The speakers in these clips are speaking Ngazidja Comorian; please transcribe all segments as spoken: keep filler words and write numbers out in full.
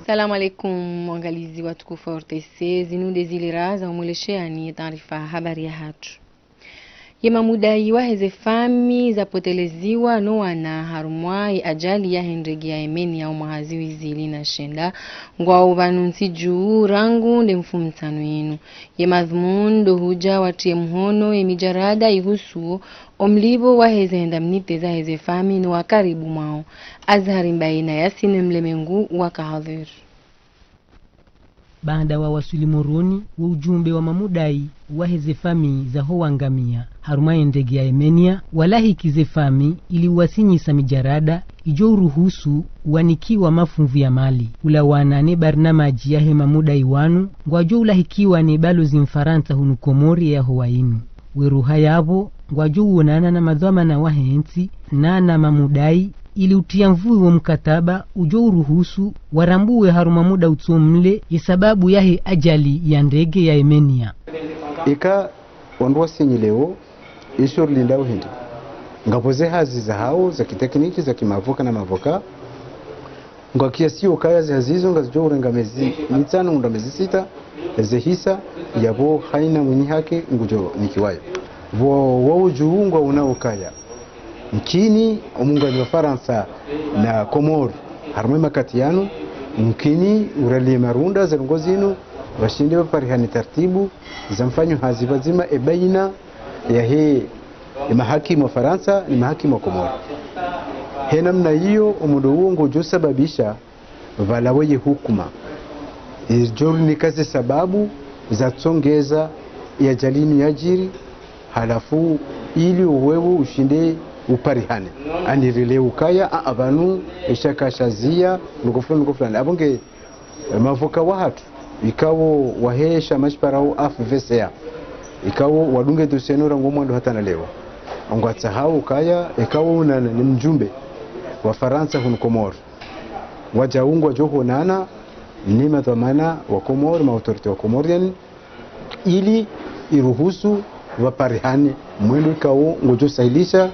Salamu alaikum, waangalizi watukufu wa O R T C, zinu nde zilera za umwelesheani ye taarifa habari yahatru. Ye mamudai waheze famiyi zapoteleziwa no wana harumwa ye ajali yahe ndege ya Yemenia ya omwaha zihwi zili na shenda, ngwao pvanu ntsi juu rangu nde mfumotsanu yinu. Ye madhumuni ndo huja watriye mhono ye mijarada ihusuo omlipvo waheze indemnités zaheze famiyi no wakaribu mwao. Azhari Mbaye na Yasine Mlemengu waka hadhwir. Baanda wawaswili Moroni, wo ujumbe wa mamudai waheze famiyi zaho wangamia harumwa ye ndege ya Yemenia, walahiki ze famiyi ili uwasinyisa mijarada ijo uruhusu wanikiwa mafunvu ya mali. Ulawana ne barnamaji yahe mamudai wanu, ngwajo ulahikiwa ne balozi Mfarantsa hunu Komori yaho wainu. Weruha yapvo, ngwajo uonana na madhwamana wahe ntsi, nana mamudai, ili utriya nvuu wo mkataba ujo uruhusu warambuwe harumwa muda utso mle ye sababu yahe ajali ya ndege ya Yemenia. Ika wandru wasinyi leo, isho rilinda uhindi. Ngapvo ze hazi zahao, za kitekniki, za kimavoka na mavoka. Ngwa kiasi ukaya ze hazi izo ngazijo urenga mezi mitsanu hunda mezi sita, ze hisa, yapvo haina mwenyi haki ngujo nikiwayo. Pvo wo uju ngwaona ukaya mkini omunganyo wa Farantsa na Komori, harumwa ye makati yanu, mkini uraliye marunda ze ndrongoo zinu, washinde waparihane taratibu za mfanyo hazi pvadzima e baina yahe, e mahakimu wa Farantsa, ni mahakimu wa Komori. He namna iyo, omudo uwo ngojo sababisha pvalawe ye hukuma ijo rinika ze sababu zatsongeza ye ajali inu yajiri, halafu ili uwewu ushinde uparihane. Anirile ukaya, a, a pvanu, eshaka shaziya, nuko fulani, nuko fulani. Apvo nge, e, mavoka wahatru, ikao wahe shama shiparao F V C A, ikao wadunge dossier inu rangu mwando hata na leo. Ngwatsahao ukaya, ikao unana ni mjumbe wa Farantsa hunu Komori. Waja ungwa jo honana ni madhwamana wa Komori, ma autorité wa Comorienne, ili iruhusu waparihane mwendo ikao ngojo sahilisha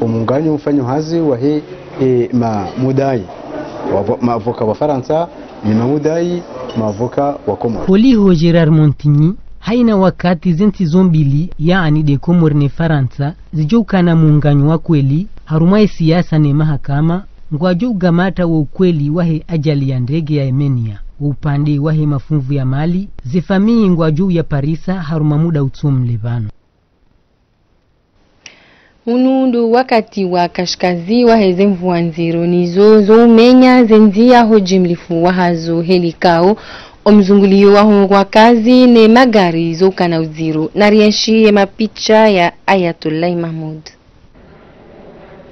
omunganyo mfanyo hazi wahe, e, mamudai, wa, mavoka wa Farantsa, ni mamudai, mavoka wa Komori. Holiho Gérard Montigny, haina wakati ze ntsi zo mbili, yaani nde Komori ne Farantsa, zijo ukana muunganyo wa kweli, harumwa ye siasa ne mahakama, ngwajo ugamata wo ukweli wahe ajali ya ndege ya Yemenia. Wo upande wahe mafunvu ya mali, ze famiyi ngwajo uyaparisa harumwa muda utso mle pvanu. Unu ndo wakati wa kashikazi waheze mvua ndziro, nizo zo umenya ze ndzia ho jimlifu wahazo heli kao omzungulio waho wakazi ne magari zo ukana udziro. Narienshi ye mapicha ya Ayatollah Mahmoud.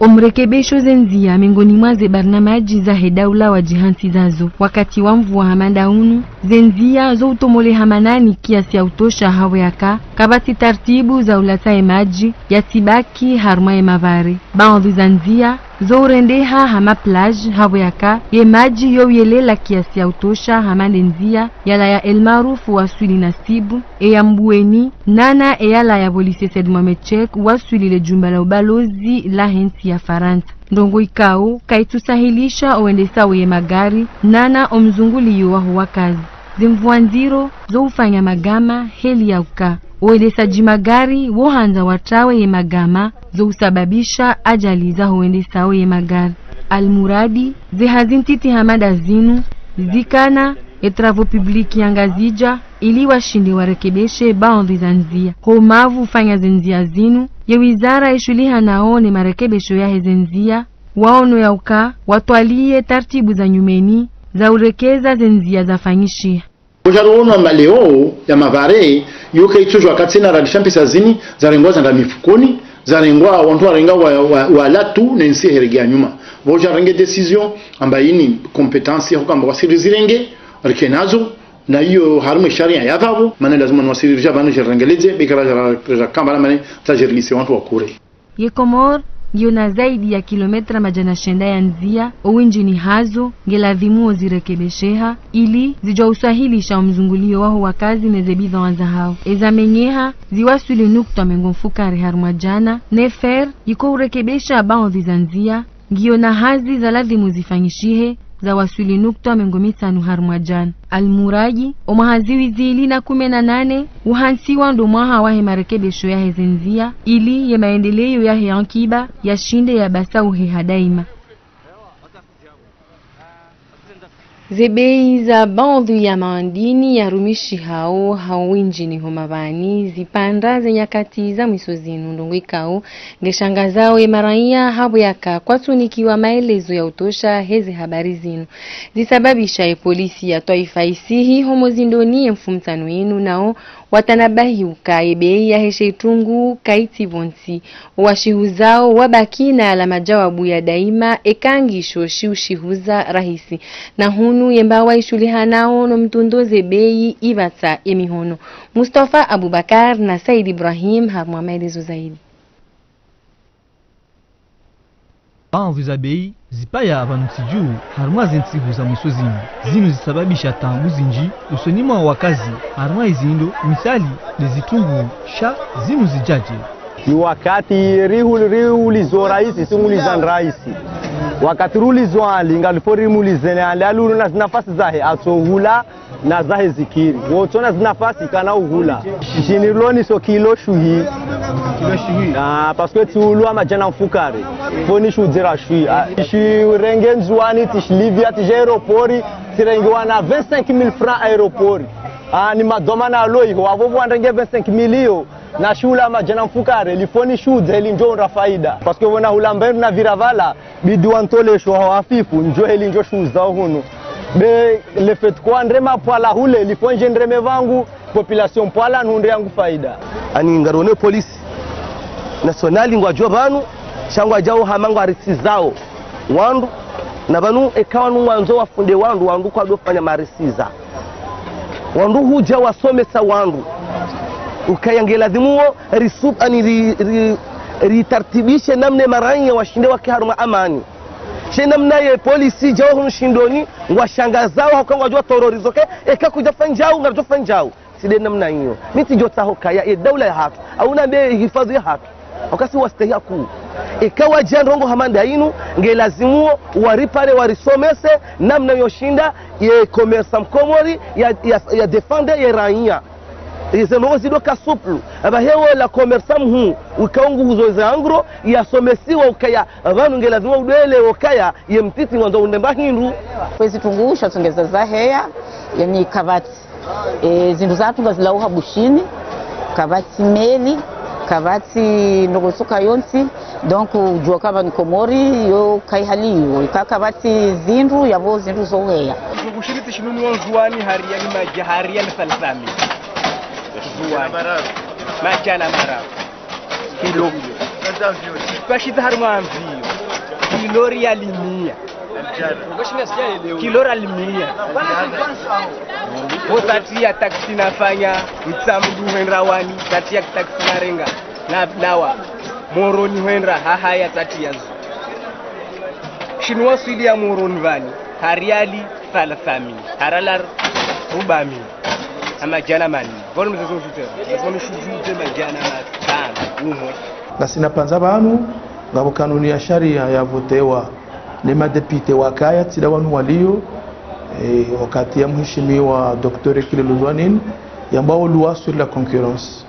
Omrekebesho ze ndzia mengoni mwa ze barnamaji zahe daula wa jihantsi zazo. Wakati wa mvua hama nda unu, ze ndzia zo utomoleha manani kiasi ya utosha hapvo yaka kapvatsi taratibu za ulatsa ye maji yatsibaki harumwa ye mavare. Baadhwi za ndzia zo urendeha hama plage hapvo yaka ye maji yo uyelela kiasi ya utosha hama nde ndzia yalawa El Maarouf waswili Nasibu, eya Mbueni, nana eyalawa pvo lycée Said Mohamed Cheikh waswili le jumba la ubalozi lahe ntsi ya Farantsa. Ndrongoo ikao kaitsusahilisha owendesao ye magari, nana omzungulio waho wakazi. Ze mvua ndziro zo ufanya magama heli ya uka owendesaji magari wo handza watrawe ye magama zo usababisha ajali zaho wendesao ye magari. Almuradi, ze hazi ntiti hama nda zinu zikana ye travaux publics ya Ngazidja, ili washinde warekebeshe baadhwi za ndzia. Ho mavu ufanya ze ndzia zinu, ye wizara ishuhulihanao ne marekebesho yaheze ndzia, waono ya uka watwaliye taratibu za nyumeni za urekeza ze ndzia zafanyishiha. Pvo sha ro ono amba leo ya mavare, yo kaitsojwa katsina radisha mpesa zini, zarengwa zanda mifukoni, zarengwa wandru warenga wa, wa, walatu ne ntsi herege ya nyuma. Pvo sha renge décision, amba ini compétence ya hukamba wasi rizirenge, rike nazo, na iyo harumwa sharia ya pvapvo, mana lazima nwasi rizirenge pvanu zirengeledze, bikara zara, zara kamba la mane, za zirilise wandru wakure. Ye Komori, ngiyo na zaidi ya kilometra madjana shenda ya ndzia, owindjini hazo, ngeladhimu ozirekebesheha, ili zidjo usahilisha omzungulio waho wakazi neze bidhwaa zahao. Eza menyeha, ziwaswili nukta mengo mfukare harumwa djana, Nefer, yiko urekebesha baadhwi za ndzia, ngiyo na hazi za ladhimu zifanyishihe, zawaswili nukta mengo mitsanu harumwa djana. Almuradi, omwaha ziwi zili na kume na nane, uhantsiwa ndo mwaha wahe marekebesho yaheze ndzia, ili ye maendeleo yahe ankiba yashinde yabasauhe ha daima. Ze bei za baadhwi ya maandini yarumishihao ha windji ni homapvani zipanda ze nyakati za mwiso zinu, ndrongoo ikao ngeshangazao ye maraiya hapvo yaka kwatsunikiwa maelezo ya utosha heze habari zinu. Zisababisha ye polisi ya twaifa isihi homo zindoni ye mfumotsanu yinu, nao watanabahi uka ye bei yahe she itrungu kaitsi pvontsi. Owashihuzao wabaki na la majawabu ya daima eka ngisho shiushihuza rahisi. Na hunu ye mbawa ishuhulihanao no mtrundo ze bei ipvatsa ye mihono. Mustafa Abubakar na Said Ibrahim harumwa maelezo zaidi. Baadhwi za bei zipaya pvanu ntsi dju harumwa ze ntsihu za mwiso zinu. Zinu zisababisha taabu zindji usoni mwa wakazi harumwa izindo, misali, le zitrungu, sha zinu zidjadje. Ni wakati rihu-, rihulizo raisi, singuliza raisi. Wakati rihulizo Ali, ngalipvo rimulize ne Ali, Ali unu na zinafasi zahe, atsohula na zahe zikiri. Wotsona zinafasi kana uhula. Shini loni so kilo shuhi. Kilo shuhi. Ah, parce que tsi ulwa madjana mfukare. Foni shu dzera shuhi. Ah, shi renge Ndzuwani, tishi livia, tije aéroport, tirengiwa na vingt-cinq mille francs aéroport. Ah, ni madhwamana alo iho, apvo pvo wandrenge vingt-cinq mille iyo, na shula madjana mfukare, lifoni shu dze ili ndjo undra faida. Parce que pvona hula mbendru na vira pvala, bidi wantolesho hafifu, ndjo heli ndjo shuza hunu. Be, le fait kwa ndrema pvala hule, lifo ndje ndreme pvangu, population pvala nihundre yangu faida. Ani ngarone police nationale ngwadjo pvanu, sha ngwadjao hama ngwarisizao wandru, na pvanu eka wanu ngwandzo wafunde wandru, wandru kwadofanya marisiza. Wandru hudja wasomesa wandru. Ukaya ngeladhimu wo, risu-, ani ri-, ri-, ritartibishe namna maraiya washinde wake harumwa amani. She namna ye polisi djao hunu shindoni, ngwashangazao hauka ngwadjo terrorizo ke, eka kudjafanyao, ngwadjofanyao. Tsi nde namna iyo. Mi tsidjotsaha ukaya, ye daula yahatru, au na be hifadhwi yahatru. Wakati wastehi hakuu. Eka wadja ndrongoo hama nda inu, ngelazimu wo waripare warisomese, namna yoshinda, ye commerçant mkomori, ya, ya, ya défendre ye raiya. Ize ndrongoo zidoka souple. Apvaha ewe la commerçant mhuu, ukao nguhuzo ze en gros, yasomesiwa ukaya, pvanu ngelazimu udwele ukaya, ye mtiti ngwandzo undremba hindru. Kwezi trungu sha tsongeza zaheya, yani kapvatsi. E, zindru zatru ngazilawa ha Bushini, kapvatsi meli, kapvatsi ndrongoo tsoka yontsi. Donc, udjua ka pvanu Komori, yo kayi hali iyo. Ika kapvatsi zindru, yapvo zindru zoheya. Bushini tsi shinu ni Ndzuwani hari ya ni madja, hari ya ni falsami. Ndzuwani. Madjana mararu. Kilo. Pvashita harumwa mviyo. Kilo riali mia. Kilo riali mia. Wo tsatsi ya taxi nafanya, Mtsamdu hwenda Wani, tsatsi ya taxi narenga, na, nawa. Moroni hwenda, hahaya tsatsi ya zu. Shinu waswili ya Moroni pvani, ha riali, thalatha mia, ha riali rubaa mia, ha madjana mane. Pvanu mzezo shute, pvanu shute madjana matsanu, umwe. Ngasina pvandza pvanu, ngapvo kanuni ya sharia yavotewa ne madepite wakaya, tsi nda wanu walio, e, wakati ya mheshimiwa Docteur Ikililou Dhoinine, yambwao loi sur la concurrence.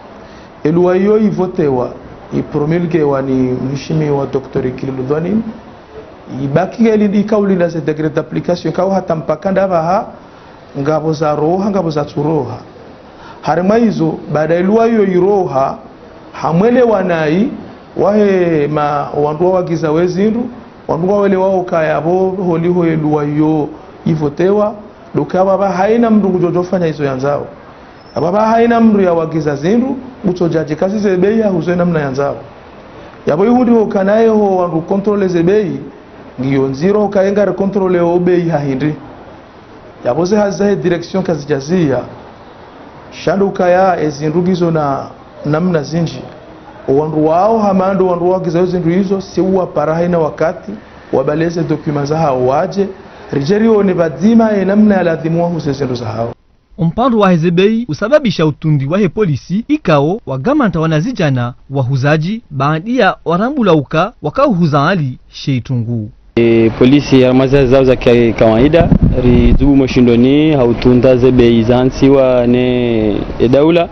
E loi iyo ivotewa, ipromulguewa ni mheshimiwa Docteur Ikililou Dhoinine, ibaki ngeli ikao ulinda ze décret d'application ikao hata mpaka ndapvaha, ngapvo zaroha, ngapvo zatsuroha. Harimwa izo, baada e loi iyo iroha, ha mwelewanai wahe ma, wandru wawagiza we zindru, wandru ngwawelewao ukaya pvo holiho e loi iyo ivotewa, ndo ukaya pvapvo haina mndru ngudjo djofanya izo yandzao. Apvapvo haina mndru yawagiza zindru, ngutsodjadje kazi ze bei yahuzo namna yandzao. Yapvo ihundriho ukaya naye ho wandru contrôler ze bei, ngiyo ndziro ukaya ngari contrôler o bei ha hindri. Yapvo ze hazi zahe direction kazidjaziya. Sha ndo ukaya e zindru ngizo na namna zindji. O wandru wao hama ndo wandru wawagiza yo zindru izo, si uwapara haina wakati, wabaleze documents zahao wadje, ridje rione pvadzima e namna ya ladhimu wahuze zindru zahao. Umpandro waheze bei usababisha utundi wahe polisi ikao wagamanta wanazidjana wahuzadji, baanda ya warambula uka wakauhuza ali she itrungu. E, polisi ya maza zao za ka-, kawaida, ridzubu mashindoni, ha utunda ze bei za ntsiwa ne e daula,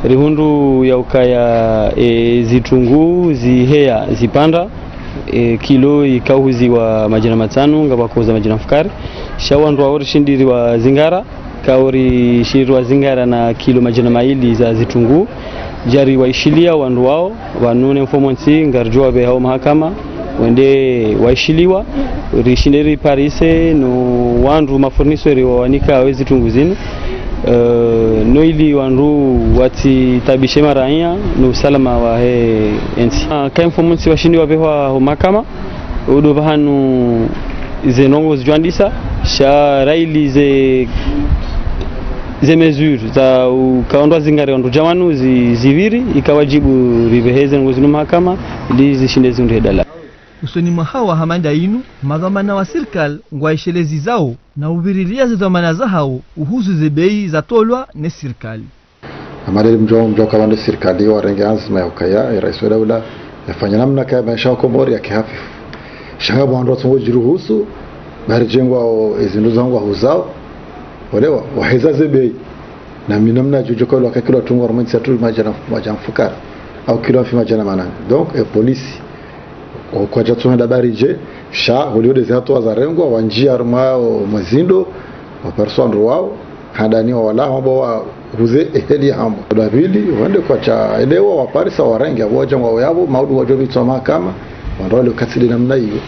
rihundru ya ukaya, e, zitrungu, ziheya, zipanda, e, kilo ikauhuziwa madjana matsanu, ngapvo wakouza madjana mfukare. Sha wandru wao rishindiri wazingara, kao rishindiri wazingara na kilo madjana maili za zitrungu. Djari waishiliya wandru wao, pvanu ne mfumontsi, ngaridjo wapveha ho mahakama, wende waishiliwa, rishinde riparise, no wandru mafournisseur wawanika we zitrungu zinu, eh, no ili wandru watsitabishe maraiya, no usalama wahe entsi. Ah, ka mfumontsi washindi wapvehwa ho mahakama, udo pvahanu ze ndrongoo zidjwandisa, sha raili ze, ze mesures za ukaondwa zingare wandru djawanu zi-, zipviri, ika wadjibu ripvehe ze ndrongoo zinu mahakama, ili zishinde zihundre dalala. Usoni mwa hawa hamanda inu, madhwamana wa sirikali ngwaishelezao na upvirilia ze dhwamana zahao uhusu ze bei zatolwa ne sirikali. Amadeli mdjo, mdjo kavando sirikali warenge anzima ya ukaya, e rais wa daula, yafanya namna kaya maesha ya Komori yake hafifu. Sha ngapvo wandru watsongo djiruhusu, bari djengwa o, ezindru zangu wahuzao, walewa, waheza ze bei. Na mi namna djudjo kwa waka kilo watrungu harumwa entsi yatru madjana, madjana mfukare, au kilo mfi madjana manane. Donc, e polisi, o kwadja tsuhenda bari dje, sha, holiho de ze hatuwa zarengwa, wandjia harumwa o mwezindo, waparisa wandru wao, handani wawala, hamba wahuze eheli ya hamba. Wa pvili, wende kwadja elewa, waparisa warenge, apvo wadja ngwao yapvo, maudu wadjo pvitswa mahakama, wandru wale ukatsi de namna iyo.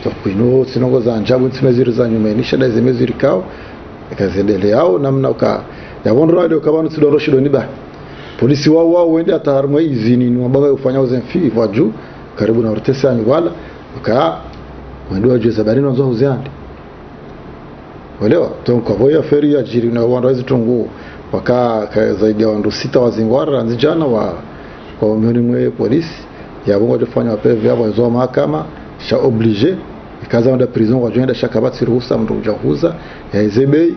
Donc, inu, tsi ndrongoo za ajabu, ntsi mesures za nyumeni, sha nda ze mesures kao, eka zendeleao, namna uka, yapvo ndro wale uka pvanu tsi ndo ro shindoni ba. Polisi wao, wao wende hata harumwa izini, ni wambanga ufanya uze mfi, pvwadju, karibu na ortesi anyu wala, uka, wende wadjuwe ze bari nwandzo huze handi. Walewa, donc, apvo ya feri yadjiri na wandru wa zitrungu, waka, ka zaidi ya wandru sita wazingwa, randzi djana wa, kwa mioni mwe polisi, yapvo ngwadjo fanya wapvehe, yapvo nzo mahakama, sha obligé, ikaza wenda prison, wadjo enda sha kapvatsi ruhusa, mndru udja huza, ya eze bei,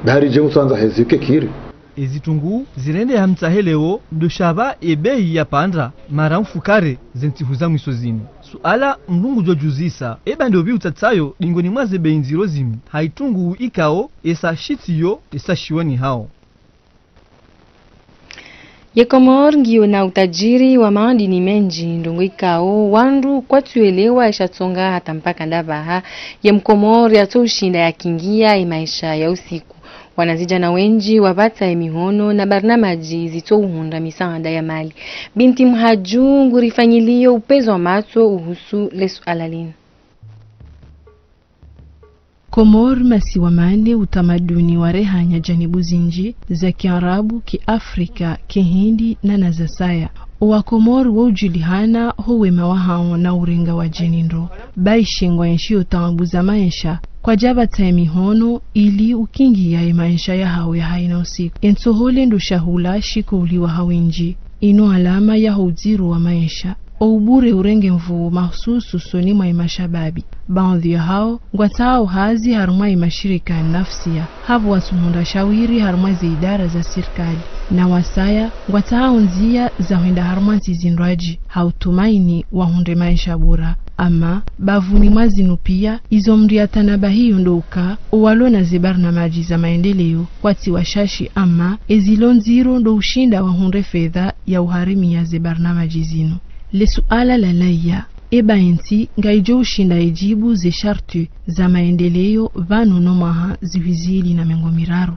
bari dje mutsuandza hezi uke kiri. Ezitrungu zirende ya mtsahe leo, ndo shapva ebei yapanda mara mfukare ze ntsihu za mwiso zinu. Suala mndru ngudjo djuzisa, eba ndopvi utsatsayo dingoni mwa ze bei ndziro zinu, ha itrungu ikao, esa shitsiyo, esa shioni hao. Ye Komori ngiyo na utadjiri wa maadini mendji, ndrongoo ikao, wandru kwatsuelewa esha tsonga hata mpaka ndapvaha, ye Mkomori yatso ushinda yakingiya ye maesha ya usiku. Wanazidjana wendji wapvatsa emihono na barnamaji zitso uhundra misaanda ya mali. Binti Mhadju ngurifanyiliyo upvezo wa matso uhusu le suala linu. Komori masiwa mane, utamaduni wa rehanya janibu zindji za Kiarabu, Kiafrika, Kihindi na na za saya. Owa Komori wo udjulihana ho wema wahao na urenga wadjeni ndro. Ba ishe ngwa enshio taabu za maesha, kwadjapvatsa emihono ili ukingiya emaesha yahao ya haina usiku. Entsohole ndo shahula shiko uliwa ha wendji. Inu alama yaho udziro wa maesha. O ubure urenge nvuu mahususu usoni mwa emashababi. Baadhwi yahao ngwatsahao hazi harumwa emashirika ya nafsiya, hapvo watsuhundra shawiri harumwa ze idara za sirikali. Na wasaya ngwatsahao ndziya za hwenda harumwa ntsi zindrwadji, ha utumaini wahundre maesha bora. Ama, bapvuni mwa zinu piya, izo mndru yatanabahiyo ndo uka, owalo na ze barnamaji za maendeleyo, kwatsi washashi, ama, ezilo ndziro ndo ushinda wahundre fedha ya uharimiya ze barnamaji zinu. Le suala lalaya, eba entsi ngayidjo ushinda yidjibu ze sharti za maendeleyo pvanu no mwaha zihwi zili na mengo miraru.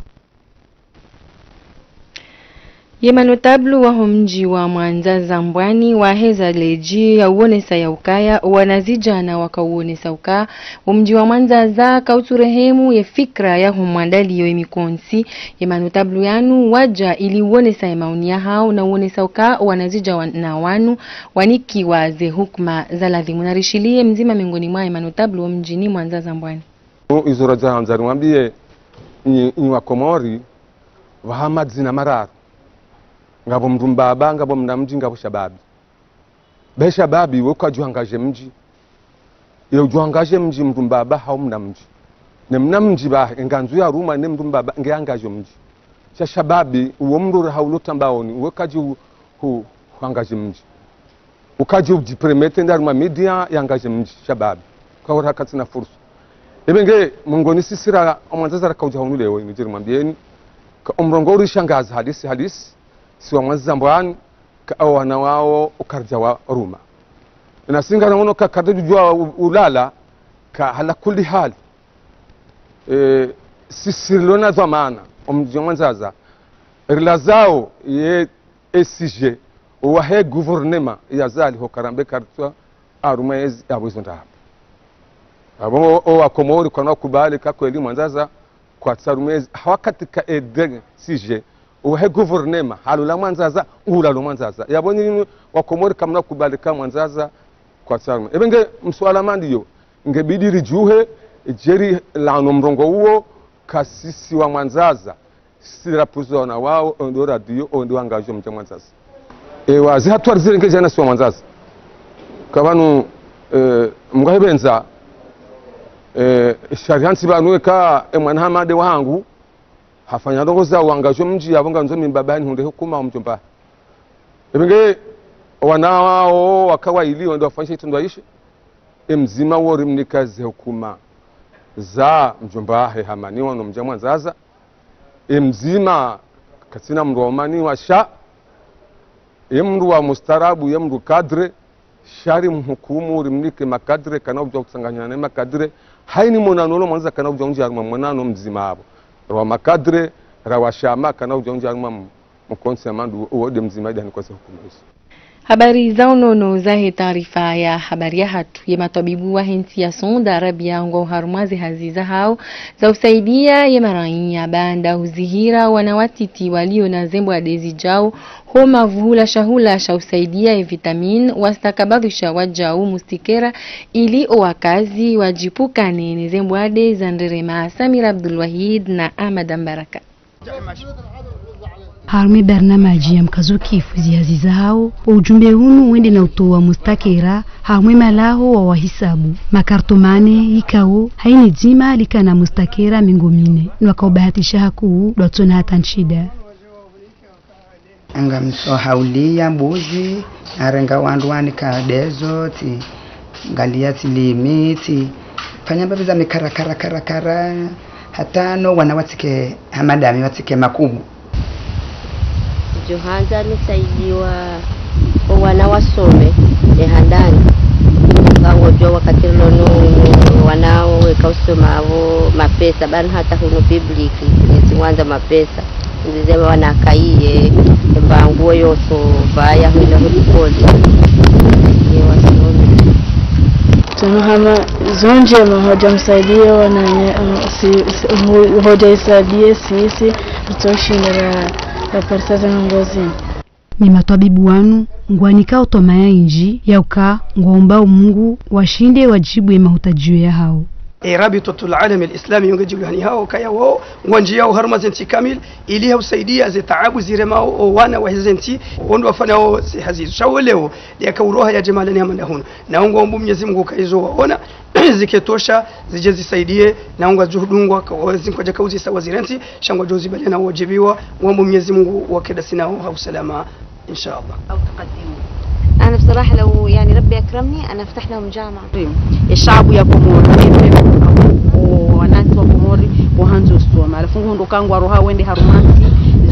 Ye manotablu waho mdji wa Mwandzaza Mbwani waheza ledji ya uonesa ya ukaya, wanazidjana waka uonesa uka, wo mdji wa Mwandzaza kautsurehemu ye fikra yaho mwandaliyo emikontsi. Ye manotablu yanu wadja ili uonesa ye maoni yahao na uonesa uka, wanazidjana wanu wanikiwa ze hukuma za ladhimu. Narishiliye mdzima miongoni mwa ye manotablu wo mdjini Mwandzaza Mbwani. Izo radja handza rimwambiye, nyi, nyi wa Komori, pvaha madzina mararu. Ngapvo mndru mbaba, ngapvo mnamdji, ngapvo shababi. Be shababi, we kwadjuangaje mdji. Ye udjuangaje mdji mndru mbaba hau mnamdji. Ne mnamdji ba, engandzo ya rumwa ne mndru mbaba, nge angajo mdji. Sha shababi, uwo mndru haulo tambaoni, we kadji u, hu, huangaje mdji. Ukadji udjipermete nda harumwa media yangaje mdji, shababi. Kaura katsina fursa. Ebe nge, mongoni sisi ra, o Mwandzaza raka udja hunu leo, inu djeri mwambieni, ka o mrongoo urishangaza halisi, halisi, si wa Mwandzaza mbwani, ka o wana wao ukaridja waruma. Na si ngaraono ka karidja djudjua u-, ulala, ka hala kulli hali. E, sisi rilo na dhwamana, o mdji wa Mwandzaza, rilazao ye E C G, owahe gouvernement ya Azali ho karambe karitswa harumwa ezi apvo izo ndrabo. Apvo o, o Wakomori kwana kubali ka kweli Mwandzaza kwatsi harumwa ezi. Ha wakati ka E D C G, owahe gouvernement, halula Mwandzaza, ulalo Mwandzaza. Yapvo nyinyi Wakomori kamna kubali ka Mwandzaza kwatsi harumwa. Ebe nge msuala mandiyo, nge bidi ridjuhe, djeri lano mrongoo uwo, ka sisi wa Mwandzaza. Si rapvuzo na wao, o ndo radio, o ndo angajo mdji wa Mwandzaza. E, wazi hatwari zile nge djana si wa Mwandzaza. Ka pvanu, e, mngu ahipvendza, e, sharia ntsi pvanu eka, e, mwana Hamade wahangu, hafanya ndrongo za uangajo mdji, yapvo ngandzo mi mbaba nihundre hukuma o mdjomba. Ebe nge, wana wao waka waili, wende wafanyishe itrendwa ishi. E mdzima wo rimnika ze hukuma za mdjomba wahe Hamani wanu mdji wa Mwandzaza. E mdzima katsina mndru wa umani washa. E mndru wa mustaarabu, e mndru cadre. Sha rimhukumu rimnike macadre kana udja kutsanganya ne macadre. Haini monano lo Mwandzaza kana udja undjia harumwa monano mdzima apvo. Ra wa macadre, ra wa shama kana udja undjia harumwa m-, mkonsi ya mandru, uwo nde mdzima ida nikwa ze hukuma izo. Habari za unono zahe taarifa ya habari yahatru. Ye matwabibu wahe ntsi ya Saudi Arabia ngwao harumwa ze hazi zahao za usaidia ye maraiya baanda uzihira wana watiti walio na ze mbwade zidjao ho mavuhula shahula sha usaidia ye vitamine wastakabadhisha wadjau mustikera ili o wakazi wadjipvukane ne ze mbwade za nderema. Samira Abdul Wahid na Ahmad Mbaraka. Harumwa barnamaji ya mkazo kifu zihazi zahao, o ujumbe unu wende na utowa mustakera harumwa malaho wa wahisabu. Makarto mane ikao haini dzima likana mustakera mengo mine. Nwaka ubahatisha hakuu, dwatsona hata ntsida. Ngamso haulia mbuzi, narenga wandru wanika dezo, tsi ngalia tsi limi, tsi fanya mbapvi za mikara, kara, kara, kara, hata no wana watsike hamadami, watsike makubu. Djo handza nisaidiwa o wana wasome, e handani. Ngangodjuwa wakati rilo no wana weka usoma apvo mapesa, bana hata hunu public, nitsi ngwandzo mapesa. Ndize wana kaiye, mbanguo yoso, pvaya, hwenda hudikoli. Ye wasome. Tsono hama zo ndjema hodja msaidie wananya, eh, si, si, ho-, hodja isaidie sisi, ritsoshindra, raparisa ze ndrongo zinu. Ne matwabibu wanu, ngwanika o twamaya indji, ya uka, ngwaombao Mungu, washinde wadjibu ye mahutadjio yahao. E, Rabitatul Alami Al-Islami yo nge djibu hani hao, kaya wao, ngwandjiao harumwa ze ntsi kamili, ili ha usaidia ze taabu ziremao o wana wahe ze ntsi, wo ndo wafanyao ze hazi izo. Sha wo leo, liyaka uroha yadje mahalani hama nda hunu. Na ngwaombo Mnyezi Mungu ka izo waona, ziketosha, zidje zisaidie, na ngwadjo hudungwa, ka wazi ngwadjaka uzisa wazirentsi, sha ngwadjo zibalia na wadjibiwa, ngwaombo Mnyezi Mungu wake dasi nao ha usalama. إن شاء الله. أو تقدموا. أنا بصراحة لو يعني ربي أكرمني أنا أفتح لهم جامعة. E shabu ya Komori, o wanantsi wa Komori, wo handzo usoma. Halafu nguhundro ka ngwaroha wende harumwa ntsi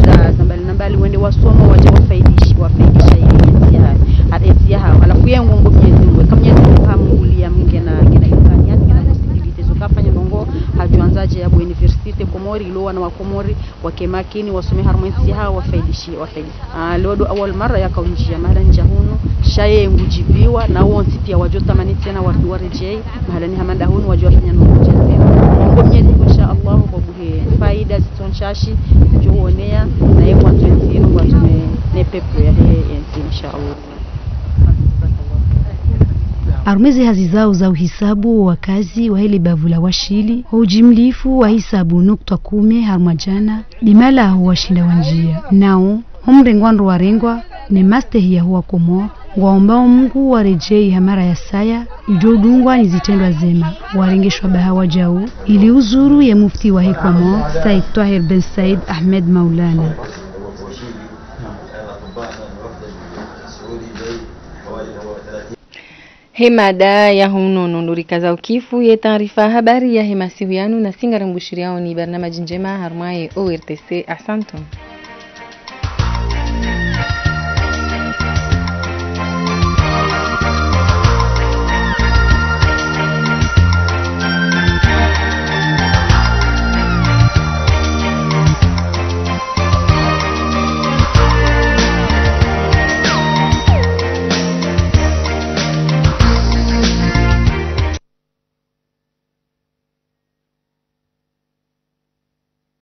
za, za mbali na mbali, wende wasoma, wadje wafaidishi-, wafaidisha ye ntsi ya, ha, ntsi yahao. Halafu ye ngombo Mnyezi Mungu, ka Mnyezi Mungu hamungulia mnge na, nge na imkani, nge na possibilité, zo kafanya ndrongo, hadjo andza dje yapvo université Komori, ilo wana wa Komori, wake makini, wasome harumwa ntsi yahao, wafaidishe, wafaidishe. Ah, leo ndo awal mara yaka undjia mahala ndja hunu, sha ye ngudjibiwa, na wontsi pia wadjo tamani tsena warudi waredjei, mahalani hama nda hunu wadjo wafanya no kudja tsena. Mungu Mnyezi Mungu, insha Allah, kwa buhe faida zitso ntsashi, djo wonea, na ye ngwandzo ntsi inu, ngwandzo ne, ne peuple yahe ntsi, insha Allah. Harumwa ze hazi zao za uhisabu wakazi wahe le bavu la Washili, ho ujimlifu wa hisabu nukta kume harumwa djana, limalaho washinda wandjia. Nao, ho mrengwa ndro warengwa, ne mastehi ya huwa Komor, ngwaombao Mungu waredjei ha mara ya saya, idjo udungwa ni zitrendwa zema, warenge shwabaha wadjau, ili uzuru ye mufti wahe Komor, Said Twahir ben Said Ahmed Maulana. He mada ya hunono ndo rikaza ukifu ye taarifa habari ya he masihu yanu, na si ngarimbushiriyaoni barnamaji ndjema harumwa ye O R T C. Ahsantum.